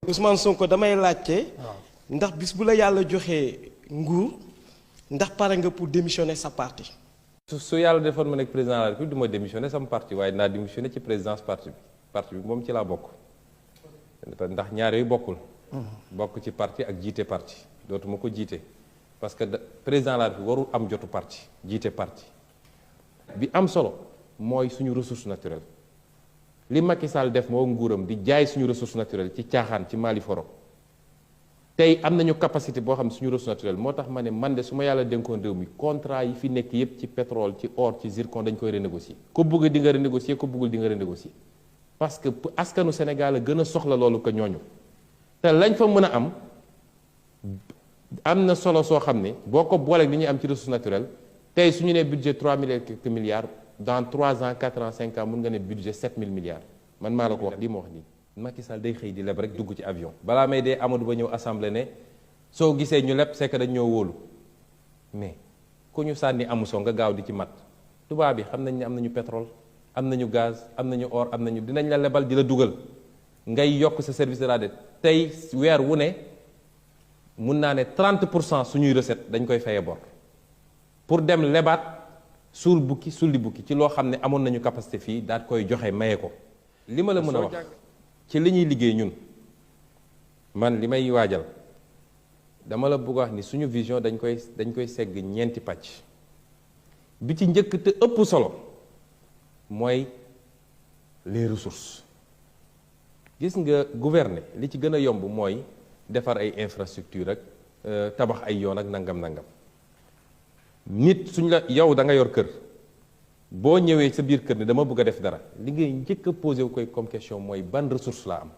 Ousmane Sonko damay laajte ndax bis bu la yàlla joxee nguur ndax pare nga pour démissionner sa parti. su yàlla defoon ma nekk président de la République du ma démissionner sama parti waaye dinaa démissionner ci présidence parti bi moom ci laa bokk ndax ñaar yooyu bokkul. bokk ci parti ak jiite parti dootuma ko jiite parce que président de la République warul am jotu parti jiite parti bi am solo mooy suñu ressource naturelle. li Macky Sall def moo nguuram di jaay suñu ressource naturelle ci caaxaan ci Mali foro tey am nañu capacité boo xam ne suñu ressource naturelle moo tax ma ne man de su ma yàlla dénkoon réew mi contrat yi fi nekk yépp ci pétrole ci or ci zircon dañ koy renégocier ko bëgg di nga renégocier ko bëggul di nga renégocier parce que askanu Sénégal a gën a soxla loolu ko ñooñu te lañ fa mën a am na solo soo xam ne boo ko booleeg li ñuy am ci ressource naturelle tey su ñu nee budget 3 000 et quelques milliards dans 3 ans 4 ans 5 ans mën nga ne budget 7 000 milliards man maa la ko wax lii ma wax nii Macky Sall day xëy di leb rek dugg ci avion balaa may dee Amadou Ba ñëw assemblée ne soo gisee ñu leb c'est que dañ ñoo wóolu mais ku ñu sànni amu soo nga gaaw di ci mat tubaab bi xam nañ ne am nañu pétrole am nañu gaz am nañu or am nañu dinañ la lebal di la dugal ngay yokk sa service de la dette tey weer wu ne mun naa ne 30% suñuy recette dañ koy faye bor pour dem lebaat suul bukki sulli bukki ci loo xam ne amoon nañu capacité fii daal koy joxe maye ko li ma la mën a wax ci li ñuy liggéey ñun man li may waajal dama la bëgg wax ni suñu vision dañ koy segg ñeenti pàcc bi ci njëkk te ëpp solo mooy les ressources gis nga gouverner li ci gën a yomb mooy defar ay infrastructure ak tabax ay yoon ak nangam nit suñ la yow da nga yor kër boo ñëwee sa biir kër ne dama bëgg a def dara li ngay njëkk a posé wu koy comme question mooy ban ressource laa am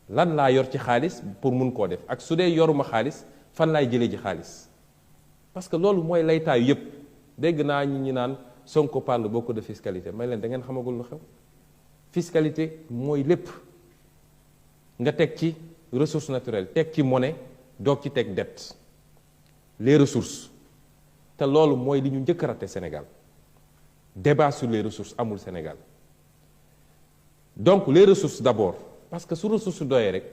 lan laa yor ci xaalis pour mun koo def ak su dee yoruma xaalis fan laay jëlee ji xaalis parce que loolu mooy laytaayu yépp dégg naa ñi naan Sonko parle beaucoup de fiscalité may leen da ngeen xamagul lu xew fiscalité mooy lépp nga teg ci ressource naturelle teg ci monnaie doog ci teg dette les ressources te loolu mooy li ñu njëkk a raté Sénégal débat sur les ressources amul Sénégal donc les ressources d'abord parce que su ressource doyee rek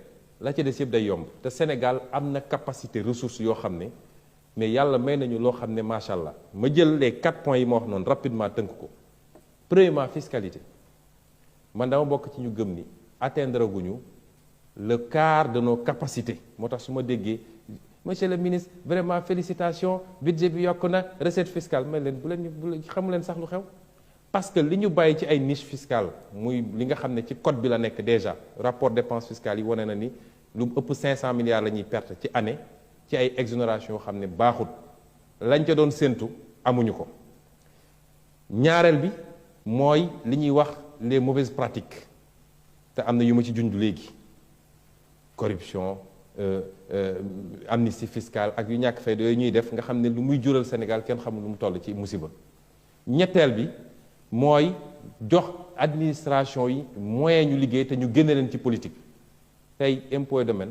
la ca des yëpp day yomb te Sénégal am na capacité ressources yoo xam ne mais yàlla may nañu loo xam ne macha allah ma jël les 4 points yi ma wax noonu rapidement tënk ko premièrement fiscalité man dama bokk ci ñu gëm ni atteindre guñu le quart de nos capacités moo tax su ma déggee monsieur le ministre vraiment félicitations budget bi yokk na recette fiscale may leen bu leen xamu leen sax lu xew parce que li ñu bàyyi ci ay niche fiscale muy li nga xam ne ci code bi la nekk déjà rapport dépenses fiscales yi wane na ni lu ëpp 500 milliards la ñuy perte ci année ci ay exonération yoo xam ne baaxut lañ ca doon séentu amuñu ko ñaareel bi mooy li ñuy wax les mauvaises pratiques te am na yu ma ci junj léegi corruption amnistie fiscale ak yu ñàkk fay yooyu ñuy def nga xam ne lu muy jural Sénégal kenn xamul lu mu toll ci musiba ñetteel bi mooy jox administration yi moyen ñu liggéey te ñu génne leen ci politique tey impôt et domaine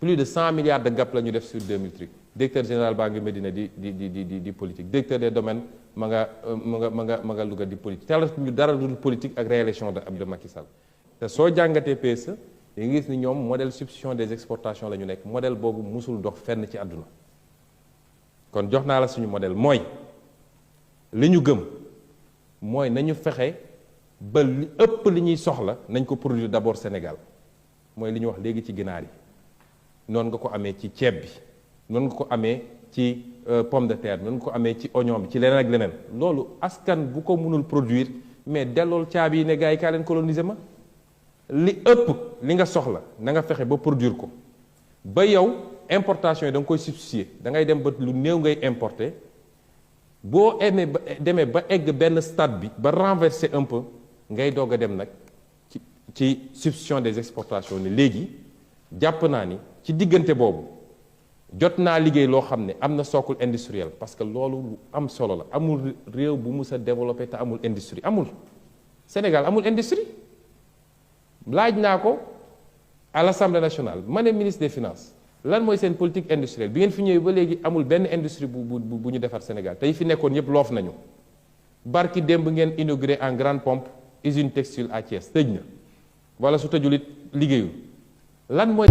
plus de 100 milliards de gap la ñu def sur 2003 directeur général baa ngi Medina di politique directeur des domaines ma nga Louga di politique te ñu dara dul politique ak réélection de Macky Sall te soo jàngatee PSE da nga gis ni ñoom modèle substitution des exportations la ñu nekk modèle boobu musul dox fenn ci àdduna kon jox naa la suñu modèle mooy li ñu gëm mooy nañu fexe ba li ëpp li ñuy soxla nañ ko produire d'abord Sénégal mooy li ñu wax léegi ci ginaar yi noonu nga ko amee ci ceeb bi noonu nga ko amee ci pomme de terre noonu nga ko amee ci oignon bi ci leneen ak leneen loolu askan bu ko mënul produire mais dellool caabi yi ne gars yi kaa leen coloniser ma li ëpp li nga soxla na nga fexe ba produire ko ba yow importation yi da nga koy substituer da ngay dem ba lu néew ngay importer boo demee ba egg benn stade bi ba renverser un peu ngay doog a dem nag ci substitution des exportations ne léegi jàpp naa ni ci diggante boobu jot naa liggéey loo xam ne am na socle industriel parce que loolu lu am solo la amul réew bu mus a développé te amul industrie amul Sénégal amul industrie laaj naa ko à l'Assemblée nationale ma ne ministre des finances lan mooy seen politique industrielle bi ngeen fi ñëwee ba léegi amul benn industrie bu ñu defar Sénégal tey fi nekkoon yëpp loof nañu barki démb ngeen inauguré en grande pompe usine textile à Thiès tëj na wala su tëjul it liggéeyul lan mooy